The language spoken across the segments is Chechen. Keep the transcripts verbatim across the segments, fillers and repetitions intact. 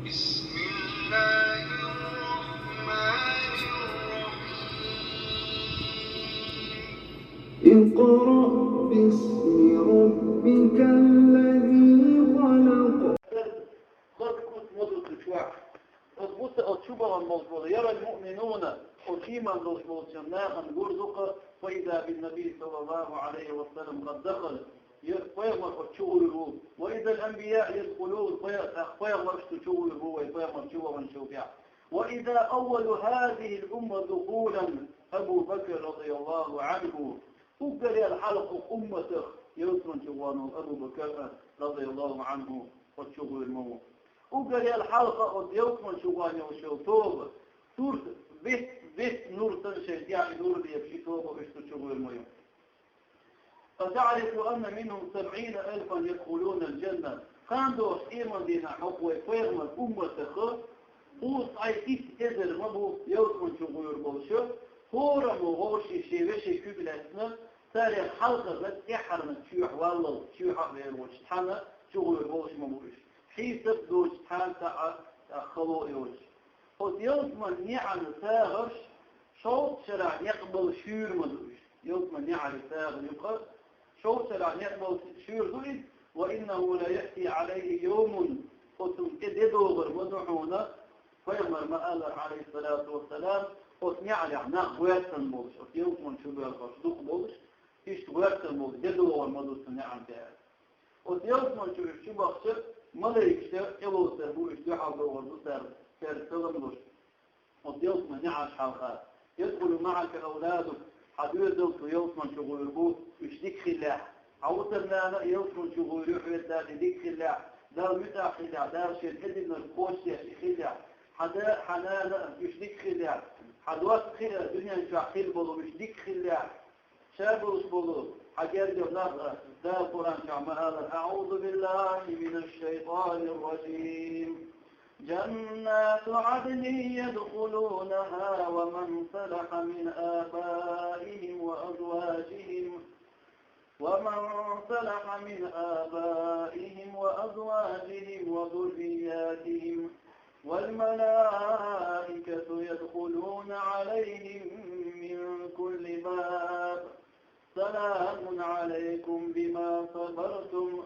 بسم الله الرحمن الرحيم. اقرأ باسم ربك الذي خلق. Хазкут модут чуах. От буса от чубалан болчу бола, يرى المؤمنون, от иман долуш болчу нахана гур ду-кх, فإذا بالنبي صلى الله عليه وسلم قد دخل. Пайхамар оцу чугӀур ву. وإذا الأنبياء يدخلون, пай-, тӀаккха пайхамарш ду чугӀур ву, вай пайхамар чу ваханчул тӀаьхьа. وإذا أول هذه الأمة دخولا أبو بكر رضي الله عنه. Уггаре хьалха укх умматах ялсман чу вахана волу Абу Бакр, رضي الله عنه, оцу чугӀур ма ву. Уггаре хьалха оцу ялсман чу вахана йолуш йолу тоба, сурт бет, бет нур санна шайн тӀехь нур беш и тоба уьш ду чугӀур ма ю. فتعرف أن منهم سبعين ألفا يدخلون الجنة. Кхана дохуш, къеман дийнахь хӀокху вай пайхамар умматах кхузткъе итт эзар ма бу ялсман чу гӀур болуш, хӀораммо вовшийн шен вешин куьг лаьцна, царах хьалхарниг тӀаьххьарниг чоьхьа валлал, чоьхьа а вер волчу цхьана чу гӀур болуш ма бу уьш. Хьийсап доцуш цхьана цхьаъ а хало йоцуш. Оцу ялсман неӀан сагӀарш шовзткъа шарахь некъ балла шуьйра ма ду уьш. Ялсман неӀаран сагӀа юкъа шовзткъа шарахь некъ балла шуьйра ду иза, وإنه ليأتي عليه يوم, оцунна тӀе де догӀур ма ду хьуна, пайхамар ма-аллара, عليه الصلاة والسلام, оцу неӀарехь нах гӀоьртина болуш, оцу ялсман чу боьлхуш дукха болуш, иштта гӀоьртина болуш, де догӀур ма ду цу неӀан тӀе. Оцу ялсман чу уьш чу бахча, малайкаш тӀелоцур бу уьш, дуьхьал догӀур ду цара, цаьрга салам луш. Оцу ялсман неӀарш хьалха: يدخل معك أولادك, хьан доьзал цу ялсман чу гӀур бу, уьш дика хиллехь. Хьан вусар-нана а ялсман чу гӀур ю, хьоьца дика хиллехь, Далла муьтӀахь хиллехь, Дала шена тӀедиллинарг кхочушдеш и хиллехь. Хьан да а, хьан нана а уьш дика хиллехь. Хьан доттагӀий а дуьнен чохь хилла болу уьш дика хиллехь. Ша болуш болу хьан герга нах а, Дала Къуръан чохь ма-аллара: أعوذ بالله من الشيطان الرجيم. جنات عدن يدخلونها ومن صلح من آبائهم وأزواجهم، ومن صلح من آبائهم وأزواجهم وذرياتهم، والملائكة يدخلون عليهم من كل باب، سلام عليكم بما صبرتم،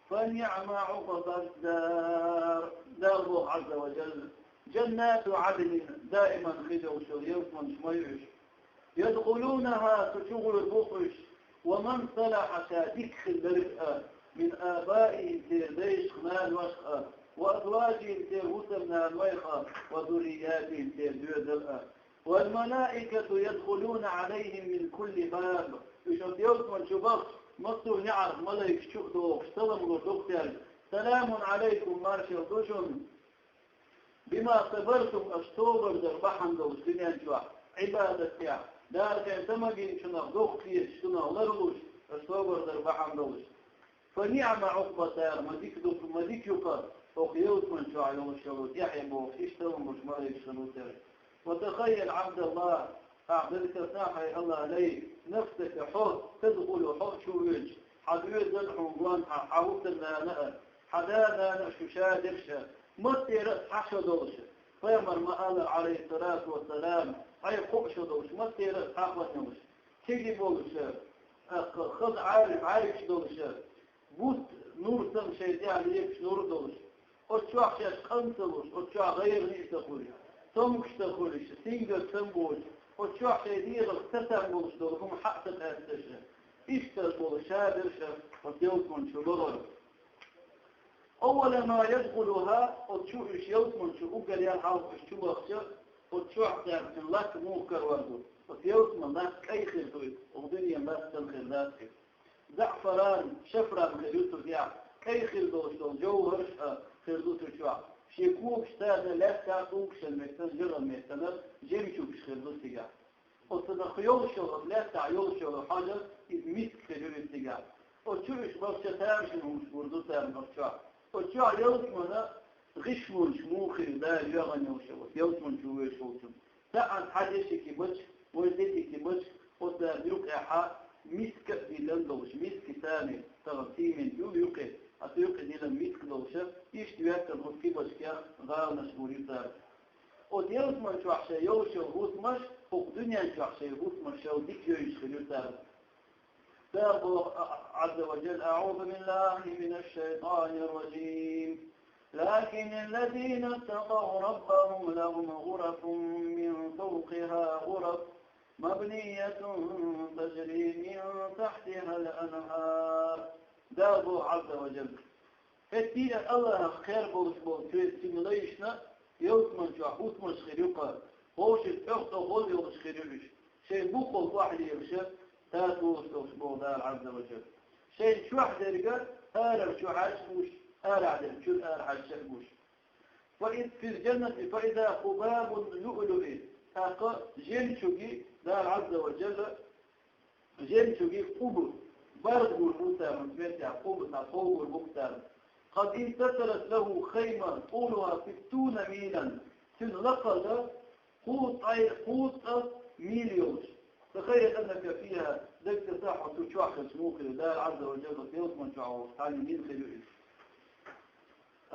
فنعم عقبى الدار. Дала боху, Ӏазза ва жалла: جنات عدن, даиман хир йолуш йолу ялсманаш ма ю уьш. يدخلونها, цу чу гӀур бу уьш, ومن صلح, ша дика хилларг а, من آبائهم, церан дайшках, наношках а, وأزواجهم, церан вусар-нанойх а, وذرياتهم, церан доьзал а. والملائكة يدخلون عليهم من كل باب. Уьш оцу ялсман чу бахча, массо а неӀарх малайкаш чу а догӀуш, салам лур ду-кх цаьрга: سلام عليكم, маршалла ду шуна. بما صبرتم, аша собар дар бахьана долуш дуьнен чохь, Ӏибадат тӀехь, Дала шайн тамагийначунах духкхеташ, цунах ларлуш, аша собар дар бахьана долуш. فنعم عقبى الدار, ма дика ду-кх, ма дика ю-кх хӀокху ялсман чохь йолуш йолу тӀаьхье бохуш, иштта салам луш малайкаш хир бу цаьрга. وتخيل عبد الله, ахь дерриг а сахьай АллахӀ лай, نفسك, хьо, تدخل, хьо а чу воьдуш, хьан доьзал а хьуна гонахьа, хьан вусар-нана а, хьан да-нана а шу ша дерш а, маттера а цхьа шо долуш, пайхамар ма-аллара, عليه الصلاة والسلام, хьайх кхоъ шо долуш, маттера а цхьа хан йолуш, кегий болуш, а, хаза Ӏар-, Ӏаьргаш долуш, бутт нур санна шайн тӀехь лепаш нур а долуш, оцу чохь шаьш къан ца луш, оцу чохь гӀайгӀане а ца хуьлуш, цомгуш ца хуьлуш, сингаттам боцуш, оцу чохь шайн дегӀах са там болуш долу хӀума хьа а ца къаьсташ, иштта болу ша дерш а оцу ялсман чу бахара. أول ما يدخلها, оцу чу уьш ялсман чу уггаре хьалха уьш чу бахча, оцу чохь цаьрга латта муха карор ду, оцу ялсман латта кӀай хир ду иза, оха дуьненан латта санна хир дац иза. زعفران, шафран хир ю цу тӀехь, кӀай хир долуш долу жовхӀарш а хир ду цу чохь. Шен когаш царна лаьттахь а, тӀулгашна меттана, жагӀана меттана жемчугаш хир ду цигахь. Оцунах йолуш йолу, лаьттахь йолуш йолу хьожа, иза миск хир ю иза цигахь. Оцу чу уьш бахча тамашийна хӀумаш гур ду царна оцу чохь. Оцу чохь ялсмана гӀишлонаш муха хир ю Дала йоьгӀна йолуш йолу, ялсман чу воьдуш волчун. СаӀат хьан деши кхин бача, вай деши кхин бача, оцарна юкъехьа миска а диллина долуш, миски сани, тахана сиймент ю юкъе, Ас юкъе дилан миска долуша, иштта веттан хӀокху кибашкех гӀаланаш гур ю цара. Оцу ялсаман чохь шайн йолуш йолу хӀусамаш, хӀокху дуьнен чохь шайн хӀусамаш шал дика йойуш хир ю цара. Дала боху, а-, а-, Азза ва Джалла: أعوذ بالله من الشيطان الرجيم. لكن الذين اتقوا ربهم لهم غرف من فوقها غرف مبنية تجري من تحتها الأنهار. Дала боху, Азза ва Джалла: хӀетте а Аллахьах кхер болуш болу цуьнан лайшна ялсаман чохь хӀусамаш хир ю-кх, вовшашна тӀехь тӀехула йолуш хир ю уьш. Шайн бухахула охьалелаш, татолуш долуш боху Дала Азза ва Джалла. Шайн чохь дерг арара чу хьаьжча а гуш, арахь дерг чуьра ара хьаьжча а гуш. فإذ في الجنة فإذا قباب اللؤلؤ. ТӀаккха жемчуги, Дала Азза ва Джалла, жемчуги къуба, барз гур бу цара, меттехь къуба, цхьа тхов гур бу цара. قد انتثرت له خيمة طولها ستون ميلا. Цуьнан лакхалла кхузткъа, кхузткъа мил йолуш. تخيل أنك فيها, дагца сахьа цу чохь хилча муха хир ю, Дала Азза ва Джалла оцу ялсаман чохь волуш цхьана мил хир ю иза.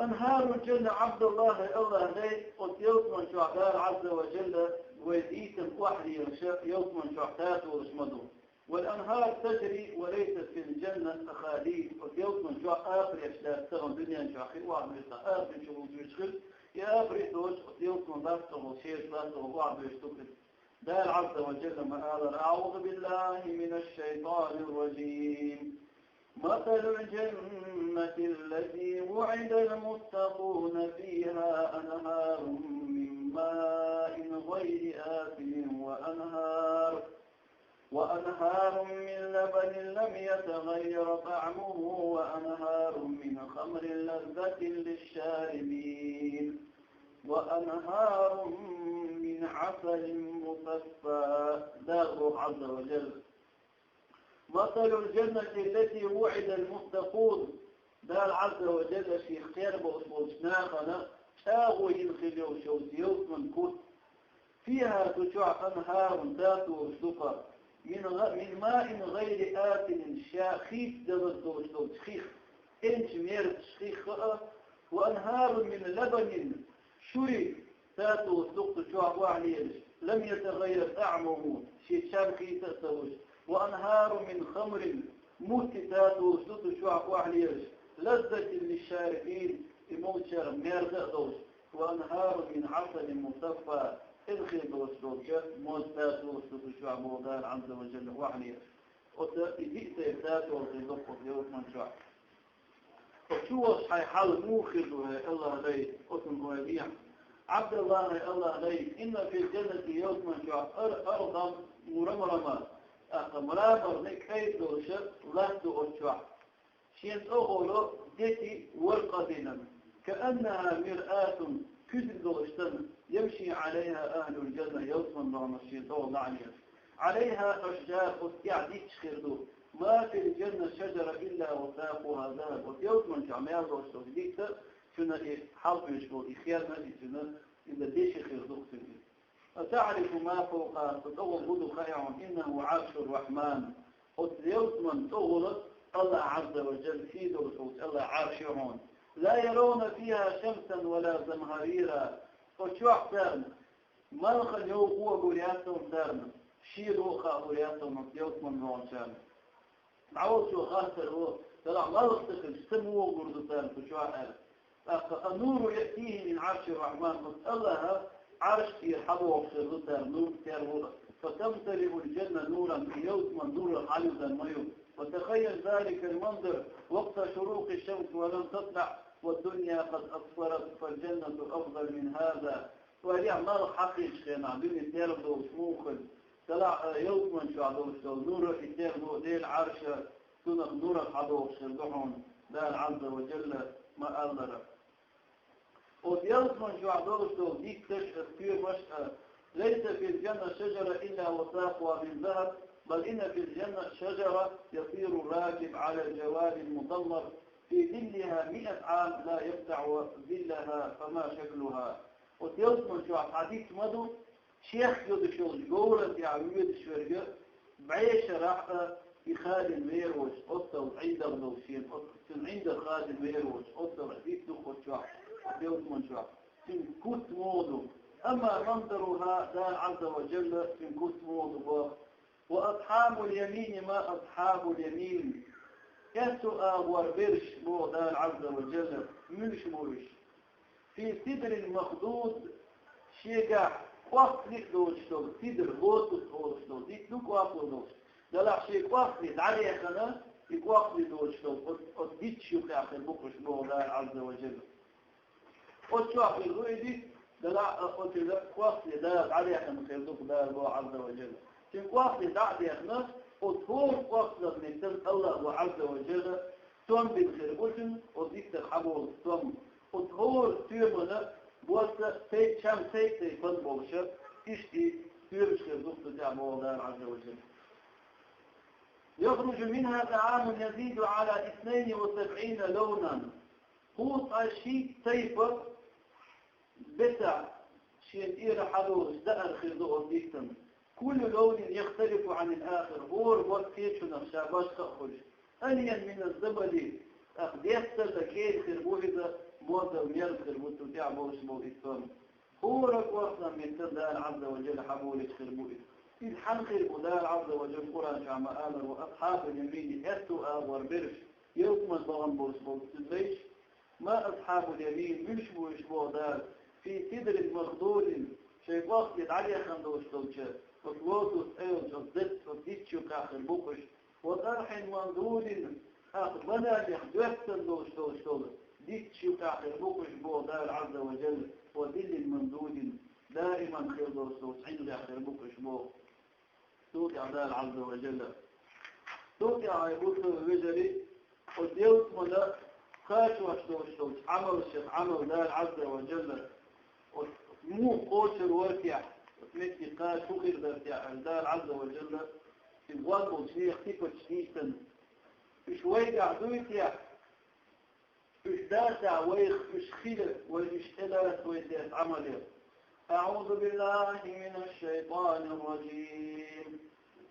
أنهار الجنة, Абдаллахь, Аллахь лай, оцу ялсаман чохь Дала Азза ва Джалла вай дийцина охьалелаш, ялсаман чохь татолуш ма ду. والأنهار تجري وليس في الجنة أخاديد. Оцу ялсаман чохь акхараш дац, тахана дуьнен чохь хи охьадоьшу, акхарчу вуьйцуш хир, и акхари доцуш, оцу ялсаман ластово, шераш ластово охьадоьшу ду хир. Дала Азза ва Джалла ма алара: أعوذ بالله من الشيطان الرجيم. مثل الجنة التي وعد المتقون فيها أنهار من ماء غير آسن وأنهار، وأنهار من لبن لم يتغير طعمه وأنهار من خمر لذة للشاربين وأنهار من عسل مصفى. Дала боху, Азза ва Джалла: مثل الجنة التي وعد المتقون. Дала Азза ва Джалла шех кхер болуш болчу нахана чӀагӀо йина хир йолуш йолчу ялсаман куц. فيها, цу чохь, أنهار, татолуш ду-кх, من غ-, من ماء غير آسن, ша хийцадалар долуш долчу хих, энчу мерзачу хих а, وأنهار من لبن, шуьйра татолуш ду-кх цу чохь охьалелаш, لم يتغير طعمه, шен чам хийца а ца луш, وأنهار من خمر, мутти татолуш ду цу чохь охьалелаш, لذة للشاربين, и молчара мерза а долуш, وأنهار من عسل مصفى, эзар хир долуш долчу моза татолуш ду цу чохь боху Дала Азза ва Джалла охьалелаш. Оцу и диъ тайпа татолу хир ду-кх оцу ялсаман чохь. Оцу чу волуш хьайн хьал муха хир ду, хӀай Аллахь лай, оцунна ойла е. Абдаллахь, хӀай Аллахь лай, إن في الجنة, ялсаман чохь, أر-, أرضا, мурамрама, тӀаккха мраморный кӀайда долуш латта ду оцу чохь. Шен тӀехула дети ворхӀ а дина, كأنها مرآة, куьзга долуш санна, يمشي عليها أهل الجنة, ялсаман бахамаш шен тӀехула лаьӀнера. عليها أشجار, оцу тӀехь дитташ хир ду, ما في الجنة شجرة إلا وساقها ذهب, оцу ялсаман чохь мел долуш долу дитта, цуьнан и хьалхавеш волу и хенна, и цуьнан, иза деши хир ду-кх цуьнан. أتعرف ما فوقها, цу тӀехула хӀун ду хаьий хьуна, إنه عرش الرحمن. Оцу ялсаман тӀехула Аллахь Азза ва Джалла сий долуш волчу Аллахь Ӏарш ю хьуна. لا يرون فيها شمسا ولا زمهريرا. Оцу чохь царна малхана йовхо а гур яц хьуна царна, шело а хаа гур яц хьуна оцу ялсаман ваханчарна. ДӀаволчо хаттар ву, делахь малх ца хилча, ца муха гур ду царна цу чохь аьлла. ТӀаккха: النور يأتيه من عرش الرحمن, оцу Аллахьан Ӏарш тӀера хьабогӀуш хир ду царна нур, тера ву. فتمتلئ الجنة نورا, и ялсаман нурах хьалуьйдан ма ю. وتخيل ذلك المنظر وقت شروق الشمس ولم تطلع والدنيا قد أسفرت فالجنة أفضل من هذا. Вай, малх хьакхийчу хенахь дуьне тера долуш муха хир ду. Делахь, э, ялсаман чохь долуш долу нур, и тера ду Делан Ӏарш, цунах нурах хьадогӀуш хир ду хьуна Дала Азза ва Джалла ма-аллара. Оцу ялсаман чохь долуш долу дитташ а, стоьмаш а: ليس في الجنة شجرة إلا وساقها من ذهب، بل إن في الجنة شجرة يطير الراكب على الجواد المضمر في ظلها مئة عام لا يقطع ظلها، فما شكلها. Оцу ялсаман чохь цхьа дитт ма ду, чехка йодуш йолчу говран тӀехь воьдуш верг, бӀешарахь а, И хадим вер волча, оццул ӀиндагӀ долча шена, оц-, цун ӀиндагӀ хадим вер волча, оццул дитт ду оцу чохь, оцу ялсамани чохь. Цуьнан куц муха ду. أما منظرها, Дала Ӏазза ва Джалла, цуьнан куц муха ду боху. وأصحاب اليمين ما أصحاب اليمين. Аьтту агӀор берш, боху Дала Ӏазза ва Джалла, муьлш бу уьш? في سدر مخضود, шегахь кӀорсле а доцуш долу, сидр, лотус олуш долу, дитт ду кӀорсло долуш. Делахь шен кӀорсле дӀадаьхна, и кӀорсле доцуш долу, оцу, оцу дитташ юкъахь хир бу-кх уьш, боху Дала Ӏазза ва Джалла. Оцу чохь хир ду и дитт, делахь а оцу кӀорсле Дала дӀадаьхна хир ду-кх Дала, боху Ӏазза ва Джалла. Шен кӀорсле дӀа а даьхна, оцу хӀора кӀорслан меттан АллахӀа, боху Ӏазза ва Джалла, стом бина хир бу цуьнан, оцу диттах хьаболу стом. Оцу хӀора стоьмана босса цай-, чам цай-цай пан болуша, иштта стоьмаш хир ду-кх цу тӀехь, боху Дала Ӏазза ва Джалла. يخرج منها طعام يزيد على اثنين وسبعين لونا. Кхузткъа шийтта тайпа бесахь шена тӀера хьадолуш даар хир ду оцу диттан. كل لون يختلف عن الآخر, хӀора бос кхечунах ша башха а хуьлуш. ألين من الزبد, тӀаккха детталла кӀела хир бу иза, моддал мерза хир бу цу тӀехь болуш болу и стом. ХӀора кӀорслан меттан Дала Ӏазза ва Джалла хьаболуьйтуш хир бу иза. Иза хьанна хир бу, Дала Ӏазза ва Джалла Къуръан чохь ма-аллара: وأصحاب اليمين, аьтту агӀор берш, ялсамани бахана болуш болу цуьнан лайш. ما أصحاب اليمين, муьлш бу уьш, боху Дала? في سدر مخضود, шайн кӀорсле дӀадаьхна долуш долчу, оцу лотус олучу оцу дитт-, оцу дитташ юкъахь хир бу-кх уьш. وطلح منضود, тӀаккха бананех доьттина долуш долуш долу дитташ юкъахь хир бу-кх уьш, боху Дала Ӏазза ва Джалла. وظل ممدود, даиман хир долуш долчу ӀиндагӀех хир бу-кх уьш, боху. Цул тӀаьхьа Дала Ӏазза ва Джалла. Цул тӀаьхьа, хьоме вежарий, оцу ялсаманин кхачош долуш долчу Ӏамалшех Ӏамал Дала Ӏазза ва Джалла, оцу муха кхочур вара техь, оцу метте кхача хӀун хир дара техь аьлла, Дала Ӏазза ва Джалла, иза гӀон болчу нехан сипаташ дийцина. Уьш вайгахь дуй техь? Уьш дацахь вайх, уьш хила, вай уьш тӀелаца вай деш Ӏамалех. أعوذ بالله من الشيطان الرجيم.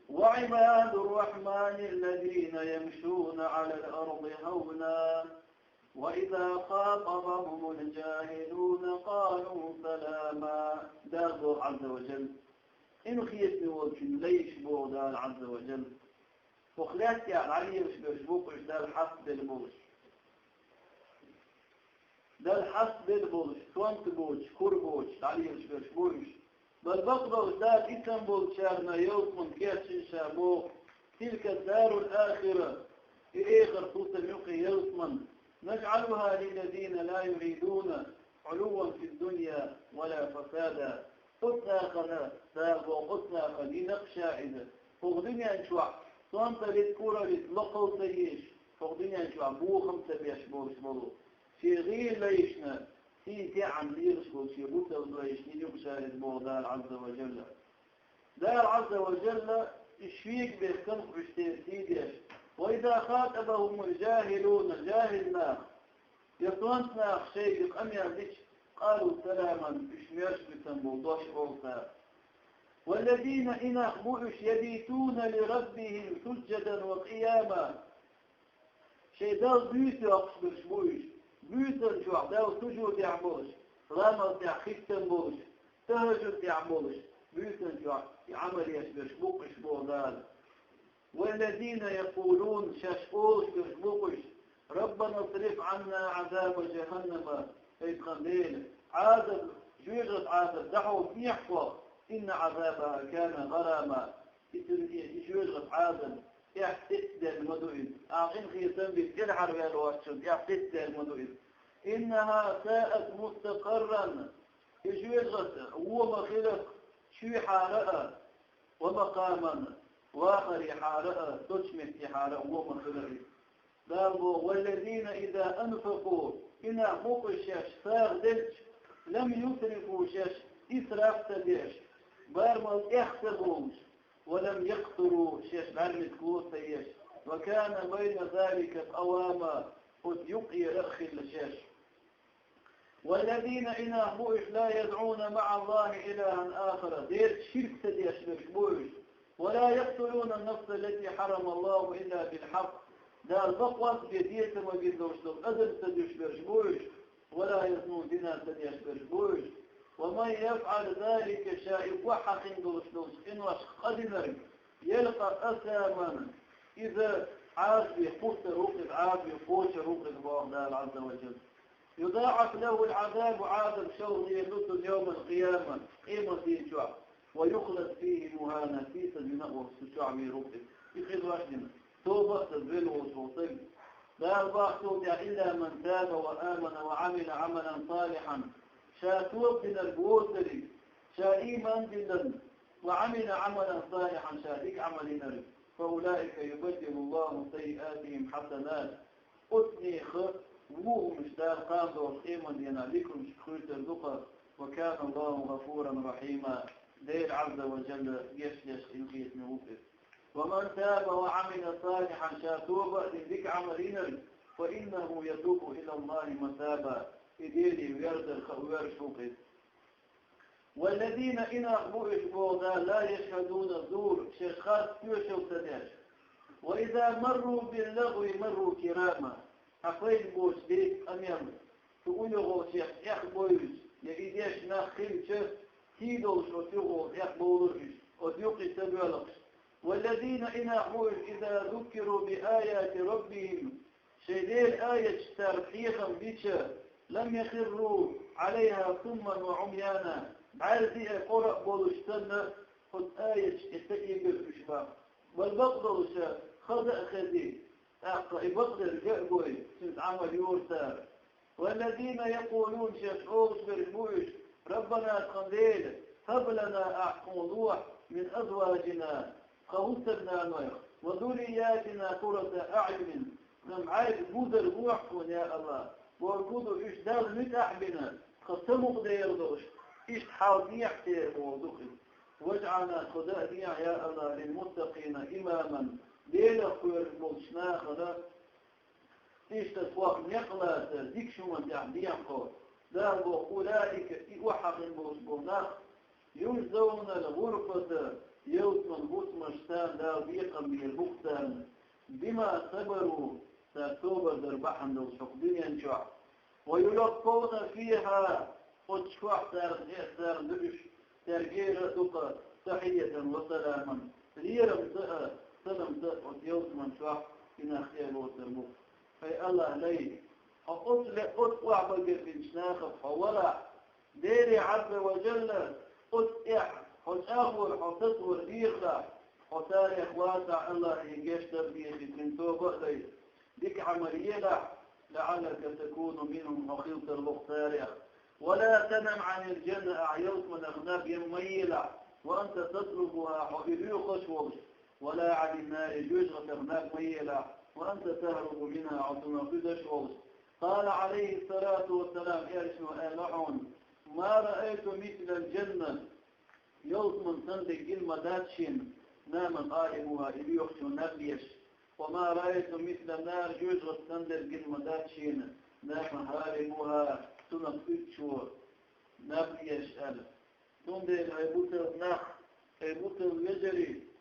وعباد الرحمن الذين يمشون على الأرض هونا وإذا خاطبهم الجاهلون قالوا سلاما. Дала боху Ӏазза ва Джалла. Къинхетаме волчун лайш, боху Дала Ӏазза ва Джалла. ХӀокху лаьттахь дӀалелаш берш бу-кх уьш Далла хьастабелла болуш. Далла хьастабелла болуш, сонта боцуш, кура боцуш дӀалелаш берш бу уьш. Бал бакъдолуш Дала исам болчарна ялсамани кечйина Ша боху: تلك الدار الآخرة, и эхарт хӀусам ю-кх и ялсамани, نجعلها للذين لا يريدون علوا في الدنيا ولا فسادا. Оцу нахана, Дала боху, оцу нахана йина-кх Ша иза, хӀокху дуьнен чохь сонталлица, кураллица лакхалла ца езаш, хӀокху дуьнен чохь бохам ца беш болуш болу, шен гӀийла лайшна сий, тӀеӀам лелаш болу шен бусалба лайшна йина ю-кх Ша иза, боху Дала Ӏазза ва Джалла. Дала Ӏазза ва Джалла и шега бехкам уьш тера сий деш. وإذا خاطبهم الجاهلون, жахӀил нах, я сонта нах шайга къамел дича, قالوا سلاما, уьш маьрша буьтун болу дош олу цара. والذين, и нах бу уьш, يبيتون لربهم سجدا وقياما. Шайн Далла буьйса йоккхуш берш бу уьш. Буьйсанна чохь Далла сужудехь болуш, ламаз тӀехь хӀиттина болуш, тахӀажжуд тӀехь болуш, буьйсанна чохь и Ӏамал еш берш бу-кх уьш, боху Дала. والذين يقولون, шаьш олуш берш бу-кх уьш: ربنا اصرف عنا عذاب جهنم, ай тхан Дела, Ӏазап, жоьжахатин Ӏазап дӀахьовсийша тхох, إن عذابها كان غراما, и цуьнан, и жоьжахатин Ӏазап, тӀехь тӀеэцдерг ма ду иза. Ахьа къинхетам бина тӀелхьарваьлла воцчунна тӀехь тӀеэцдерг ма ду иза. إنها ساءت مستقرا, и жоьжахати вон ма хилла чуьйхьара а, ومقاما, вахарехьара а, долчу меттехьара а вон ма хилла иза. Дала боху: والذين إذا أنفقوا, и нах бу-кх уьш шаьш сагӀа делча, لم يسرفوا, шаьш исраф ца деш, барамал тӀех ца бовлуш, ولم يقتروا, шаьш бӀаьрмитко ца еш, وكان بين ذلك قواما, оцу юкъера а хилла шаьш. والذين, и нах бу уьш, لا يدعون مع الله إلها آخر, Делаца ширк ца деш берш бу уьш. ولا يقتلون النفس التي حرم الله إلا بالحق. Дала бакъвац бе деза ма бийцалуш долу адам ца дуьсуш берш бу уьш, ولا يزنون, зина ца деш берш бу уьш. ومن يفعل ذلك, ша и охьахиъна долуш долчу къиношка къа динарг, يلق أثاما, иза Ӏазапе кхуьссур ву-кх иза, Ӏазапе кхочур ву-кх иза, боху Дала Ӏазза ва Джалла. يضاعف له العذاب, Ӏазап шалха дехар ду цунна يوم القيامة, къематдийнахь, ويخلد فيه مهانا, сийсаз дина а волуш цу чохь вер ву-кх иза. И хилла вац дина. Тоба а ца деш велла волуш волу стаг. Дала боху цул тӀаьхьа: إلا من تاب وآمن وعمل عملا صالحا. Ша тоба динарг воцург, ша ийман динарг, وعمل عملا صالحا, ша дика Ӏамал йинарг, فأولئك يبدل الله سيئاتهم حسنات. Оцу нехан вон хӀумнаш Дала кхана долчу къематдийнахь диканашка хуьйцур ду-кх, وكان الله غفورا رحيما, Дела Ӏазза ва Джалла гечдеш къинхетаме ву-кх иза. ومن تاب وعمل صالحا, ша тоба а дина дика Ӏамал йинарг, فإنه يتوب إلى الله متابا, и Деле верзар хаа верзаш ву-кх иза. والذين, и нах бу уьш, боху Дала, لا يشهدون الزور, шаьш харц тоьшалла ца деш. وإذا مروا باللغو مروا كراما. Хьан хвайна боцу декъа къамел, цу уьйгӀолчех тӀехбовлуш, я и деш нах хилча, сий долуш оцу юххехула тӀехбовлура уьш, оцу юккъе ца боьлхуш. والذين, и нах бу уьш, إذا ذكروا بآيات ربهم, шайн Делан аяташ цара хьехам бича, لم يخروا عليها صما وعميانا, бӀаьрзе а, кӀора а болуш санна, оцу аяташ тӀе ца ийгира уьш боху. Бала бакъдолуш хаза а хезий, тӀаккха и бакъдерг а гой, цуьнца Ӏамал йора цара. والذين يقولون, шаьш олуш берш бу уьш: ربنا, тхан Дела, هب لنا, ахь тхуна лохьа, من أزواجنا, тхан хӀусамнанойх, وذرياتنا قرة أعين, тхан бӀаьрг бузар лохьа тхуна, я АллахӀ, бохург ду уьш Далла муьтӀахь бина, тхан самукъадер долуш, иштта хьал дехьа церан, бохург ду-кх иза. واجعلنا, тхо дан а дехьа, я АллахӀ, للمتقين إماما, Делах кхоьруш болчу нахана иштта тхох некъ лацар, дикачу хӀуманна тӀехь дехьа тхо. Дала боху: أولئك, и охьахиъна болуш болу нах, يجزون الغرفة, ялсаманин хӀусамаш царна Дала бекхам бийр бу-кх царна, بما صبروا, цара собар дар бахьана долуш хӀокху дуьнен чохь. ويلقون فيها, оцу чохь царах тӀе а царна ду уьш, цаьрга эр а ду-кх: تحية وسلاما, лерам ца а, салам ца а оцу ялсаман чохь и нах тӀе а лоцур бу. ХӀай АллахӀ, лай, хьо оцу ле, оцу охьабахийтинчу нахах хьо валахь, Деле Ӏазза ва Джалла, оцу тӀехь хьо чӀагӀвар, хьо сацавар дехалахь, хьо царех вацахь, АллахӀе гечдар а дехийта, тоба а дайта. Дика Ӏамал елахь, لعلك تكون منهم, хьо хила тарло-кх царех. ولا تنم عن الجنة, ахь ялсаманех наб ем ма елахь, وأنت تطلبها, хьо и лоьхуш волуш, ولا عن النار, жоьжахатех наб ма елахь, وأنت تهرب منها, хьо цунах уьдуш волуш. قال عليه الصلاة والسلام, элчано аьлла хьуна: ما رأيت مثل الجنة, ялсаман санна дерг гина ма дац шена, نام قائمها, и лоьхучо наб еш. وما رأيت مثل النار, жоьжахат санна дерг гина ма дац шена, نام هاربها, цунах уьдучо наб еш аьлла. Цундела, хӀай бусалба нах, хӀай бусалба вежарий,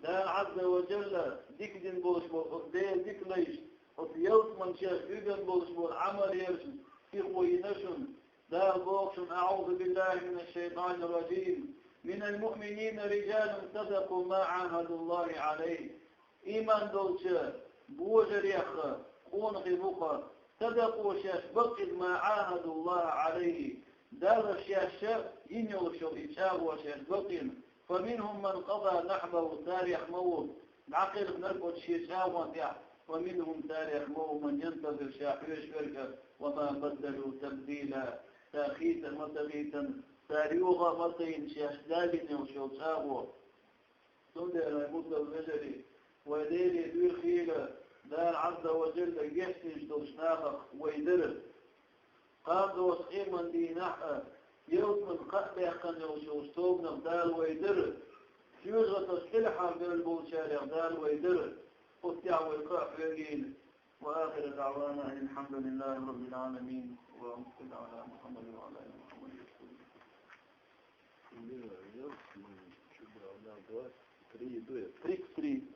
Дала Ӏазза ва Джалла дика дина болуш болу оцу Делан дика лайш, оцу ялсаманчех уьган болуш болу Ӏамал ерш сихо йина шуна. Дала боху шуна: أعوذ بالله من الشيطان الرجيم. من المؤمنين رجال صدقوا ما عاهدوا الله عليه. Ийман долчу божарех къонахий бу-кх, صدقوا, шаьш бакъ ма عاهدوا الله عليه, Далла шаьш йина йолуш йолу и чӀагӀо шаьш бакъ. فمنهم من قضى نحبه, царех ма ву дӀакхелхинарг оцу шен чӀагӀонна тӀехь, ومنهم, царех ма ву من ينتظر, ша хьоьжуш верг а, وما بدلوا تبديلا, цара хийца а ма ца хийцина, цара юха а ма ца йина шаьш Дала йина йолуш йолу чӀагӀо. Цундела, хӀай бусалба вежарий, вай Деле дуьйхира, Дала Ӏазза ва Джалла гечдеш долчу нахах вай дара. Кхана долчу къеман дийнахь а, ялсаман кхаъ баьккхина йолуш йолчу тобанах Дала вай дара. Жоьжахатех кӀелхьарбевлла болчарех Дала вай дара. Оццехь вай къа а хьоьгийна. وآخر دعوانا أن الحمد لله رب العالمين. اللهم صل على محمد وعلى آل محمد وسلم. Алхьамдулиллахь, ялсамани чу бала бац, три, то есть тридцать три